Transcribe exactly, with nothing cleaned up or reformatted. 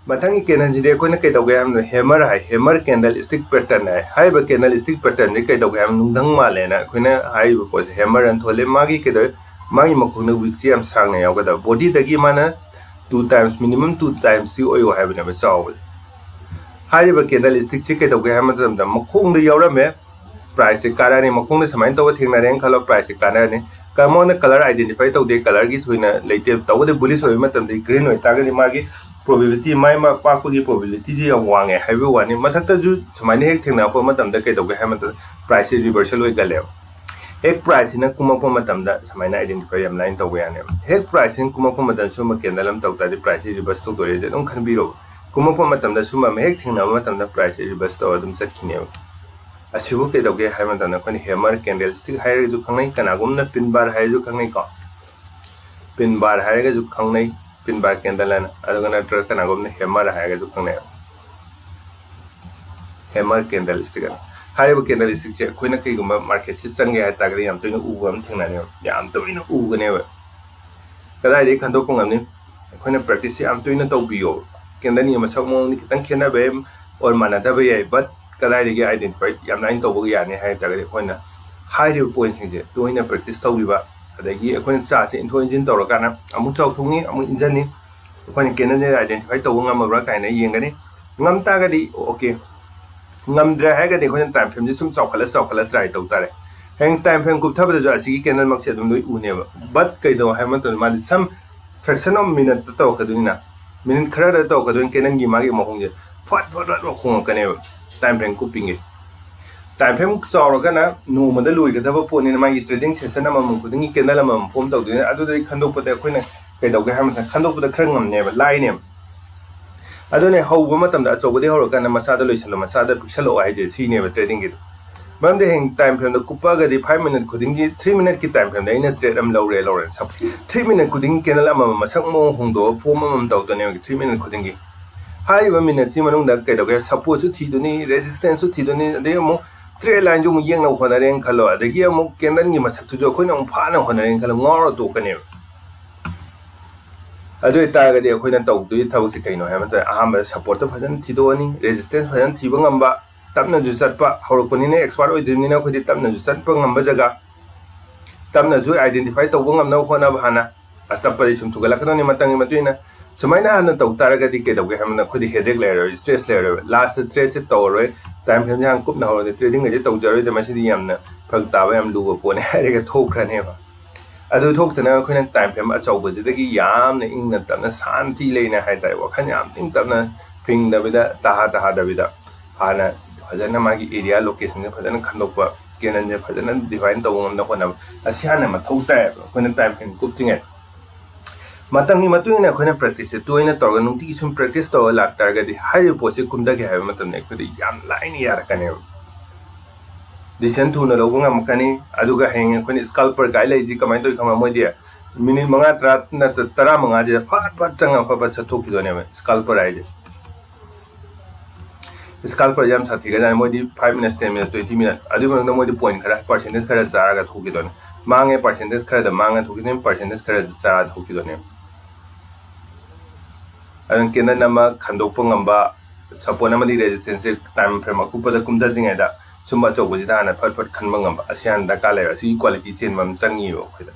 ꯃꯊꯪꯒꯤ ꯀꯦꯟꯗꯜꯁꯤꯗꯤ ꯑꯩꯈꯣꯏꯅ ꯀꯩꯗꯧꯒꯦ ꯍꯥꯏꯕꯗ ꯍꯦꯃꯔ ꯍꯥꯏ, ꯍꯦꯃꯔ ꯀꯦꯟꯗꯜ ꯁ꯭ꯇꯤꯛ ꯄꯦꯇꯔꯟ ꯍꯥꯏ꯫ ꯍꯥꯏꯔꯤꯕ ꯀꯦꯟꯗꯜ ꯁ꯭ꯇꯤꯛ ꯄꯦꯇꯔꯟꯁꯤ ꯀꯩꯗꯧꯒꯦ ꯍꯥꯏꯕ, ꯅꯨꯡꯙꯪ ꯃꯥꯜꯂꯦꯅ ꯑꯩꯈꯣꯏꯅ ꯍꯥꯏꯔꯤꯕ ꯄꯣꯠꯁꯦ ꯍꯦꯃꯔ ꯑꯅ ꯊꯣꯜꯂꯦ꯫ ꯃꯥꯒꯤ ꯀꯩꯗꯧ ꯃꯥꯒꯤ ꯃꯈꯣꯡꯗ ꯋꯤꯛꯁꯤ ꯌꯥꯝ ꯁꯥꯡꯅ ꯌꯥꯎꯒꯗꯕ, ꯕꯣꯗꯤꯗꯒꯤ ꯃꯥꯅ ꯇꯨ ꯇꯥꯏꯝꯁ, ꯃꯤꯅꯤꯃꯝ ꯇꯨ ꯇꯥꯏꯝꯁꯇꯤ ꯑꯣꯏꯌꯣ ꯍꯥꯏꯕꯅꯦꯕ ꯆꯥꯎꯕꯁꯦ꯫ ꯍꯥꯏꯔꯤꯕ ꯀꯦꯟꯗꯜ ꯁ꯭ꯇꯤꯛꯁꯤ ꯀꯩꯗꯧꯒꯦ ꯍꯥꯏꯕ ꯃꯇꯝꯗ ꯃꯈꯣꯡꯗ ꯌꯥꯎꯔꯝꯃꯦ, ꯄ꯭ꯔꯥꯏꯁꯁꯦ ꯀꯥꯟꯅꯔꯅꯤ꯫ ꯃꯈꯣꯡꯗ ꯁꯨꯃꯥꯏꯅ ꯇꯧꯕ ꯊꯦꯡꯅꯔꯦꯅ ꯈꯜꯂꯣ, ꯄ꯭ꯔꯥꯏꯁꯁꯦ ꯀꯥꯟꯅꯔꯅꯤ꯫ ꯀꯃꯣꯟꯅ ꯀꯂꯔ ꯑꯥꯏꯗꯦꯟꯇꯤꯐꯥꯏ ꯇꯧꯗꯦ, ꯀꯂꯔꯒꯤ ꯊꯣꯏꯅ ꯂꯩꯇꯦ꯫ ꯇꯧꯕꯗꯤ ꯕꯨꯂꯤꯁ ꯑꯣꯏꯕ ꯃꯇꯝꯗ ꯒ꯭ꯔꯤꯟ ꯑꯣꯏꯇꯥꯔꯒꯗꯤ ꯃꯥꯒꯤ ꯄ꯭ꯔꯣꯕꯦꯕꯤꯂꯤꯇꯤ, ꯃꯥꯏ ꯃꯥ ꯄꯥꯛꯄꯒꯤ ꯄ꯭ꯔꯣꯕꯦꯕꯤꯂꯤꯇꯤꯁꯤ ꯌꯥꯝ ꯋꯥꯡꯉꯦ ꯍꯥꯏꯕꯒꯤ ꯋꯥꯅꯤ꯫ ꯃꯊꯛꯇꯁꯨ ꯁꯨꯃꯥꯏꯅ ꯍꯦꯛ ꯊꯦꯡꯅꯔꯛꯄ ꯃꯇꯝꯗ ꯀꯩꯗꯧꯒꯦ ꯍꯥꯏꯕ ꯃꯇꯝꯗ ꯄ꯭ꯔꯥꯏꯁꯁꯦ ꯔꯤꯚꯔꯁꯦꯜ ꯑꯣꯏꯒꯜꯂꯦꯕ꯫ ꯍꯦꯛ ꯄ꯭ꯔꯥꯏꯁꯁꯤꯅ ꯀꯨꯝꯃꯛꯄ ꯃꯇꯝꯗ ꯁꯨꯃꯥꯏꯅ ꯑꯥꯏꯗꯦꯟꯇꯤꯐꯥꯏ ꯌꯥꯝ ꯂꯥꯏꯅ ꯇꯧꯕ ꯌꯥꯅꯦꯕ꯫ ꯍꯦꯛ ꯄ꯭ꯔꯥꯏꯁꯁꯤꯅ ꯀꯨꯝꯃꯛꯄ ꯃꯇꯝꯗ ꯁꯨꯝꯕ ꯀꯦꯟꯗꯜ ꯑꯃ ꯇꯧ ꯇꯥꯔꯗꯤ ꯄ꯭ꯔꯥꯏꯁꯁꯦ ꯔꯤꯚꯔꯁ ꯇꯧꯗꯣꯔꯦꯁꯦ ꯑꯗꯨꯝ ꯈꯟꯕꯤꯔꯣ꯫ ꯀꯨꯝꯃꯛꯄ ꯃꯇꯝꯗ ꯁꯨꯝꯕ ꯑꯃ ꯍꯦꯛ ꯊꯦꯡꯅꯕ ꯃꯇꯝꯗ ꯄ꯭ꯔꯥꯏꯁꯁꯦ ꯔꯤꯚꯔꯁ ꯇꯧꯔ ꯑꯗꯨꯝ ꯆꯠꯈꯤꯅꯦꯕ꯫ ꯑꯁꯤꯕꯨ ꯀꯩꯗꯧꯒꯦ ꯍꯥꯏꯕ ꯃꯇꯝꯗ ꯑꯩꯈꯣꯏꯅ ꯍꯦꯃꯔ ꯀꯦꯟꯗꯜ ꯁ꯭ꯇꯤꯛ ꯍꯥꯏꯔꯒꯁꯨ ꯈꯪꯅꯩ, ꯀꯅꯥꯒꯨꯝꯕꯅ ꯄꯤꯟ ꯕꯥꯔ ꯍꯥꯏꯔꯁꯨ ꯈꯪꯅꯩꯀꯣ꯫ ꯄꯤꯟ ꯕꯥꯔ ꯍꯥꯏꯔꯒꯁꯨ ꯈꯪꯅꯩ, ꯄꯤꯟ ꯕꯥꯔ ꯀꯦꯟꯗꯜ ꯍꯥꯏꯅ, ꯑꯗꯨꯒ ꯅꯠꯇ꯭ꯔꯒ ꯀꯅꯥꯒꯨꯝꯕꯅ ꯍꯦꯃꯔ ꯍꯥꯏꯔꯒꯁꯨ ꯈꯪꯅꯩ꯫ ꯍꯦꯃꯔ ꯀꯦꯟꯗꯜ ꯁ꯭ꯇꯤꯛ ꯍꯥꯏꯅ꯫ ꯍꯥꯏꯔꯤꯕ ꯀꯦꯟꯗꯜ ꯁ꯭ꯇꯤꯛꯁꯦ ꯑꯩꯈꯣꯏꯅ ꯀꯩꯒꯨꯝꯕ ꯃꯥꯔꯀꯦꯠꯁꯤ ꯆꯪꯒꯦ ꯍꯥꯏ ꯇꯥꯔꯒꯗꯤ ꯌꯥꯝ ꯇꯣꯏꯅ ꯎꯕ ꯑꯃ ꯊꯦꯡꯅꯅꯦꯕ, ꯌꯥꯝ ꯇꯣꯏꯅ ꯎꯒꯅꯦꯕ꯫ ꯀꯗꯥꯏꯗꯒꯤ ꯈꯟꯗꯣꯛꯄ ꯉꯝꯅꯤ? ꯑꯩꯈꯣꯏꯅ ꯄ꯭ꯔꯦꯛꯇꯤꯁꯁꯦ ꯌꯥꯝ ꯇꯣꯏꯅ ꯇꯧꯕꯤꯌꯣ꯫ ꯀꯦꯟꯗꯜꯒꯤ ꯃꯁꯛ ꯃꯑꯣꯡꯗꯤ ꯈꯤꯇꯪ ꯈꯦꯠꯅꯕ ꯌꯥꯏ or ꯃꯥꯟꯅꯗꯕ ꯌꯥꯏ, but ꯀꯗꯥꯏꯗꯒꯤ ꯑꯥꯏꯗꯦꯟꯇꯤꯐꯥꯏ ꯌꯥꯝ ꯂꯥꯏꯅ ꯇꯧꯕ ꯌꯥꯅꯤ ꯍꯥꯏ ꯇꯥꯔꯒꯗꯤ ꯑꯩꯈꯣꯏꯅ ꯍꯥꯏꯔꯤꯕ ꯄꯣꯏꯟꯁꯤꯡꯁꯦ ꯇꯣꯏꯅ ꯄ꯭ꯔꯦꯛꯇꯤꯁ ꯇꯧꯕꯤꯕ, ꯑꯗꯒꯤ ꯑꯩꯈꯣꯏꯅ ꯆꯥꯔꯠꯁꯦ ꯏꯟꯊꯣꯛ ꯏꯟꯁꯤꯟ ꯇꯧꯔꯀꯥꯟꯗ ꯑꯃꯨꯛ ꯆꯥꯎꯊꯣꯛꯅꯤ, ꯑꯃꯨꯛ ꯏꯟꯖꯟꯅꯤ꯫ ꯑꯩꯈꯣꯏꯅ ꯀꯦꯟꯗꯜꯁꯦ ꯑꯥꯏꯗꯦꯟꯇꯤꯐꯥꯏ ꯇꯧꯕ ꯉꯝꯃꯕ꯭ꯔꯥ ꯀꯥꯏꯅ ꯌꯦꯡꯒꯅꯤ꯫ ꯉꯝ ꯇꯥꯔꯒꯗꯤ ꯑꯣꯀꯦ, ꯉꯝꯗ꯭ꯔꯦ ꯍꯥꯏꯔꯒꯗꯤ ꯑꯩꯈꯣꯏꯅ ꯇꯥꯏꯝ ꯐ꯭ꯔꯦꯝꯁꯦ ꯁꯨꯝ ꯆꯥꯎꯈꯠꯂ ꯆꯥꯎꯈꯠꯂ ꯇ꯭ꯔꯥꯏ ꯇꯧ ꯇꯥꯔꯦ꯫ ꯍꯌꯦꯡ ꯇꯥꯏꯝ ꯐ꯭ꯔꯦꯝ ꯀꯨꯞꯊꯕꯗꯁꯨ ꯑꯁꯤꯒꯤ ꯀꯦꯟꯗꯜꯃꯛꯁꯦ ꯑꯗꯨꯝ ꯂꯣꯏ ꯎꯅꯦꯕ꯫ But ꯀꯩꯗꯧ ꯍꯥꯏꯕ ꯃꯇꯝꯗ ꯃꯥꯗꯤ ꯁꯝ ꯐ꯭ꯔꯦꯛꯁꯟ ꯑꯣꯐ ꯃꯤꯅꯠꯇ ꯇꯧꯔꯛꯀꯗꯣꯏꯅꯤꯅ, ꯃꯤꯅꯤꯠ ꯈꯔꯗ ꯇꯧꯔꯛꯀꯗꯣꯏꯅꯤ꯫ ꯀꯦꯟꯗꯜꯒꯤ ꯃꯥꯒꯤ ꯃꯑꯣꯡꯁꯦ ꯐꯠ ꯐꯠ ꯐꯠ ꯐꯠ ꯍꯣꯡꯉꯛꯀꯅꯦꯕ ꯇꯥꯏꯝ ꯐ꯭ꯔꯦꯝ ꯀꯨꯞꯄꯤꯉꯩ꯫ ꯇꯥꯏꯝ ꯐ꯭ꯔꯦꯝ ꯆꯥꯎꯔꯒꯅ ꯅꯣꯡꯃꯗ ꯂꯣꯏꯒꯗꯕ ꯄꯣꯠꯅꯤꯅ ꯃꯥꯒꯤ ꯇ꯭ꯔꯦꯗꯤꯡ ꯁꯦꯁꯟ ꯑꯃꯃꯝ ꯈꯨꯗꯤꯡꯒꯤ ꯀꯦꯟꯗꯜ ꯑꯃꯃꯝ ꯐꯣꯝ ꯇꯧꯗꯣꯏꯅꯤ꯫ ꯑꯗꯨꯗꯒꯤ ꯈꯟꯗꯣꯛꯄꯗ ꯑꯩꯈꯣꯏꯅ ꯀꯩꯗꯧꯒꯦ ꯍꯥꯏꯕ ꯃꯇꯝꯗ ꯈꯟꯗꯣꯛꯄꯗ ꯈꯔ ꯉꯝꯅꯦꯕ, ꯂꯥꯏꯅꯦꯕ꯫ ꯑꯗꯨꯅꯦ ꯍꯧꯕ ꯃꯇꯝꯗ ꯑꯆꯧꯕꯗꯒꯤ ꯍꯧꯔꯀꯥꯟꯗ ꯃꯆꯥꯗ ꯂꯣꯏꯁꯜꯂꯣ, ꯃꯆꯥꯗ ꯄꯤꯛꯁꯜꯂꯛꯑꯣ ꯍꯥꯏꯁꯦ ꯁꯤꯅꯦꯕ ꯇ꯭ꯔꯦꯗꯤꯡꯒꯤꯗꯣ꯫ ꯃꯔꯝꯗꯤ ꯍꯌꯦꯡ ꯇꯥꯏꯝ ꯐ꯭ꯔꯦꯝꯗ ꯀꯨꯞꯄꯛꯑꯒꯗꯤ ꯐꯥꯏꯚ ꯃꯤꯅꯠ ꯈꯨꯗꯤꯡꯒꯤ, ꯊ꯭ꯔꯤ ꯃꯤꯅꯠꯀꯤ ꯇꯥꯏꯝ ꯐ꯭ꯔꯦꯝꯗ ꯑꯩꯅ ꯇ꯭ꯔꯦꯠ ꯑꯃ ꯂꯧꯔꯦ ꯂꯧꯔꯦ, ꯊ꯭ꯔꯤ ꯃꯤꯅꯠ ꯈꯨꯗꯤꯡꯒꯤ ꯀꯦꯟꯗꯜ ꯑꯃꯃꯝ ꯃꯁꯛ ꯃꯑꯣꯡ ꯍꯣꯡꯗꯣꯛꯑꯒ ꯐꯣꯝ ꯑꯃꯃꯝ ꯇꯧꯗꯣꯏꯅꯦꯕ ꯊ꯭ꯔꯤ ꯃꯤꯅꯠ ꯈꯨꯗꯤꯡꯒꯤ꯫ ꯍꯥꯏꯔꯤꯕ ꯃꯤꯅꯠꯁꯤ ꯃꯅꯨꯡꯗ ꯀꯩꯗꯧꯒꯦ, ꯁꯞꯄꯣꯔꯠꯁꯨ ꯊꯤꯗꯣꯏꯅꯤ, ꯔꯦꯖꯤꯁꯇꯦꯟꯁꯁꯨ ꯊꯤꯗꯣꯏꯅꯤ, ꯑꯗꯩ ꯑꯃꯨꯛ ꯇ꯭ꯔꯦꯠ ꯂꯥꯏꯟꯁꯨ ꯑꯃꯨꯛ ꯌꯦꯡꯅꯕ ꯍꯣꯠꯅꯔꯦꯅ ꯈꯜꯂꯣ, ꯑꯗꯒꯤ ꯑꯃꯨꯛ ꯀꯦꯟꯗꯜꯒꯤ ꯃꯁꯛꯇꯨꯁꯨ ꯑꯩꯈꯣꯏꯅ ꯑꯃꯨꯛ ꯐꯥꯅꯕ ꯍꯣꯠꯅꯔꯦꯅ ꯈꯜꯂꯣ, ꯉꯥꯎꯔ ꯇꯣꯛꯀꯅꯦꯕ꯫ ꯑꯗꯨ ꯑꯣꯏꯇꯥꯔꯒꯗꯤ ꯑꯩꯈꯣꯏꯅ ꯇꯧꯗꯣꯏ ꯊꯕꯛꯁꯦ ꯀꯩꯅꯣ ꯍꯥꯏꯕ ꯃꯇꯝꯗ, ꯑꯍꯥꯟꯕꯗ ꯁꯞꯄꯣꯔꯠꯇꯣ ꯐꯖꯅ ꯊꯤꯗꯣꯛꯑꯅꯤ, ꯔꯦꯖꯤꯁꯇꯦꯟꯁ ꯐꯖꯅ ꯊꯤꯕ ꯉꯝꯕ, ꯇꯞꯅꯁꯨ ꯆꯠꯄ, ꯍꯧꯔꯛꯄꯅꯤꯅ ꯑꯦꯛꯁꯄꯥꯔꯠ ꯑꯣꯏꯗ꯭ꯔꯤꯕꯅꯤꯅ ꯑꯩꯈꯣꯏꯗꯤ ꯇꯞꯅꯁꯨ ꯆꯠꯄ ꯉꯝꯕ ꯖꯒꯥ, ꯇꯞꯅꯁꯨ ꯑꯥꯏꯗꯦꯟꯇꯤꯐꯥꯏ ꯇꯧꯕ ꯉꯝꯅꯕ ꯍꯣꯠꯅꯕ ꯍꯥꯟꯅ꯫ ꯑꯇꯞꯄꯗꯤ ꯁꯨꯝ ꯊꯨꯒꯠꯂꯛꯀꯗꯕꯅꯤ ꯃꯇꯝꯒꯤ ꯃꯇꯨꯡ ꯏꯟꯅ꯫ ꯁꯨꯃꯥꯏꯅ ꯍꯥꯟꯅ ꯇꯧ ꯇꯥꯔꯒꯗꯤ ꯀꯩꯗꯧꯒꯦ ꯍꯥꯏꯕꯗ ꯑꯩꯈꯣꯏꯗꯤ ꯍꯦꯗꯦꯛ ꯂꯩꯔꯔꯣꯏ, ꯁ꯭ꯇ꯭ꯔꯦꯁ ꯂꯩꯔꯔꯣꯏ꯫ ꯂꯥꯁꯇ ꯇ꯭ꯔꯦꯠꯁꯦ ꯇꯧꯔꯔꯣꯏ, ꯇꯥꯏꯝ ꯐ꯭ꯔꯦꯝꯁꯦ ꯌꯥꯝ ꯀꯨꯞꯅ ꯍꯧꯔꯗꯤ ꯇ꯭ꯔꯦꯗꯤꯡꯒꯁꯦ ꯇꯧꯖꯔꯣꯏꯗ, ꯃꯁꯤꯗꯤ ꯌꯥꯝꯅ ꯐꯔꯛ ꯇꯥꯕ, ꯌꯥꯝ ꯂꯨꯕ ꯄꯣꯠꯅꯤ ꯍꯥꯏꯔꯒ ꯊꯣꯛꯈ꯭ꯔꯅꯦꯕ꯫ ꯑꯗꯨ ꯊꯣꯛꯇꯅꯕ ꯑꯩꯈꯣꯏꯅ ꯇꯥꯏꯝ ꯐ꯭ꯔꯦꯝ ꯑꯆꯧꯕꯁꯤꯗꯒꯤ ꯌꯥꯝꯅ ꯏꯪꯅ ꯇꯞꯅ ꯁꯥꯟꯇꯤ ꯂꯩꯅ ꯍꯥꯏꯇꯥꯔꯦ, ꯋꯥꯈꯜ ꯌꯥꯝ ꯏꯪ ꯇꯞꯅ ꯐꯤꯡꯗꯕꯤꯗ, ꯇꯍꯥ ꯇꯍꯥꯗꯕꯤꯗ ꯍꯥꯟꯅ ꯐꯖꯅ ꯃꯥꯒꯤ ꯑꯦꯔꯤꯌꯥ ꯂꯣꯀꯦꯁꯟꯁꯦ ꯐꯖꯅ ꯈꯟꯗꯣꯛꯄ, ꯀꯦꯅꯟꯁꯦ ꯐꯖꯅ ꯗꯤꯐꯥꯏꯟ ꯇꯧꯕ ꯉꯝꯅꯕ ꯍꯣꯠꯅꯕ, ꯑꯁꯤ ꯍꯥꯟꯅ ꯃꯊꯧ ꯇꯥꯏꯌꯦꯕ ꯑꯩꯈꯣꯏꯅ ꯇꯥꯏꯝ ꯐ꯭ꯔꯦꯝ ꯀꯨꯞꯇ꯭ꯔꯤꯉꯩꯗ꯫ ꯃꯇꯝꯒꯤ ꯃꯇꯨꯡ ꯏꯟꯅ ꯑꯩꯈꯣꯏꯅ ꯄ꯭ꯔꯦꯛꯇꯤꯁꯁꯦ ꯇꯣꯏꯅ ꯇꯧꯔꯒ ꯅꯨꯡꯇꯤꯒꯤ ꯁꯨꯝ ꯄ꯭ꯔꯦꯛꯇꯤꯁ ꯇꯧꯔꯒ ꯂꯥꯛꯇꯥꯔꯒꯗꯤ ꯍꯥꯏꯔꯤꯕ ꯄꯣꯠꯁꯦ ꯀꯨꯝꯊꯒꯦ ꯍꯥꯏꯕ ꯃꯇꯝꯗ ꯑꯩꯈꯣꯏꯗ ꯌꯥꯝ ꯂꯥꯏꯅ ꯌꯥꯔꯛꯀꯅꯦꯕ꯫ ꯗꯤꯁꯤꯖꯟ ꯊꯨꯅ ꯂꯧꯕ ꯉꯝꯃꯛꯀꯅꯤ꯫ ꯑꯗꯨꯒ ꯍꯌꯦꯡ ꯑꯩꯈꯣꯏꯅ ꯁ꯭ꯀꯜꯄꯔ ꯀꯥꯏ ꯂꯩꯔꯤꯁꯤ ꯀꯃꯥꯏꯅ ꯇꯧꯏ ꯈꯪꯕ꯭ꯔꯥ? ꯃꯣꯏꯗꯤ ꯃꯤꯅꯤꯠ ꯃꯉꯥ, ꯇꯔꯥ ꯅꯠꯇ꯭ꯔ ꯇꯔꯥ ꯃꯉꯥꯁꯤꯗ ꯐꯠ ꯐꯠ ꯆꯪꯉ ꯐꯠ ꯐꯠ ꯆꯠꯊꯣꯛꯈꯤꯗꯣꯏꯅꯦꯕ ꯁ꯭ꯀꯜꯄꯔ ꯍꯥꯏꯁꯦ꯫ ꯁ꯭ꯀꯜꯄꯔꯁꯦ ꯌꯥꯝ ꯁꯥꯊꯤꯒ꯭ꯔꯖꯥꯠꯅꯤ꯫ ꯃꯣꯏꯗꯤ five minutes, ten minutes, twenty minute, ꯑꯗꯨꯒꯤ ꯃꯅꯨꯡꯗ ꯃꯣꯏꯗꯤ ꯄꯣꯏꯟ ꯈꯔ, ꯄꯥꯔꯁꯦꯟꯇꯦꯖ ꯈꯔ ꯆꯥꯔꯒ ꯊꯣꯛꯈꯤꯗꯣꯏꯅꯤ꯫ ꯃꯥꯡꯉꯦ, ꯄꯥꯔꯁꯦꯟꯇꯦꯖ ꯈꯔꯗ ꯃꯥꯡꯉ ꯊꯣꯛꯈꯤꯗꯣꯏꯅꯤ, ꯄꯥꯔꯁꯦꯟꯇꯦꯖ ꯈꯔꯗ ꯆꯥꯔ ꯊꯣꯛꯈꯤꯗꯣꯏꯅꯦꯕ꯫ ꯑꯗꯨꯅ ꯀꯦꯟꯗꯜ ꯑꯃ ꯈꯟꯗꯣꯛꯄ ꯉꯝꯕ, ꯁꯄꯣꯔꯠ ꯑꯃꯗꯤ ꯔꯦꯖꯤꯁꯇꯦꯟꯁꯁꯦ ꯇꯥꯏꯝ ꯐ꯭ꯔꯦꯝ ꯑꯀꯨꯞꯄꯗ ꯀꯨꯝꯊꯗ꯭ꯔꯤꯉꯩꯗ ꯁꯨꯝꯕ ꯑꯆꯧꯕꯁꯤꯗ ꯍꯥꯟꯅ ꯐꯠ ꯐꯠ ꯈꯟꯕ ꯉꯝꯕ, ꯑꯁꯤ ꯍꯥꯟꯅ ꯗꯔꯀꯥꯔ ꯂꯩꯕ, ꯑꯁꯤꯒꯤ ꯀ꯭ꯋꯥꯂꯤꯇꯤ ꯆꯦꯟꯕ ꯑꯃ ꯆꯪꯉꯤꯕ ꯑꯩꯈꯣꯏꯗ꯫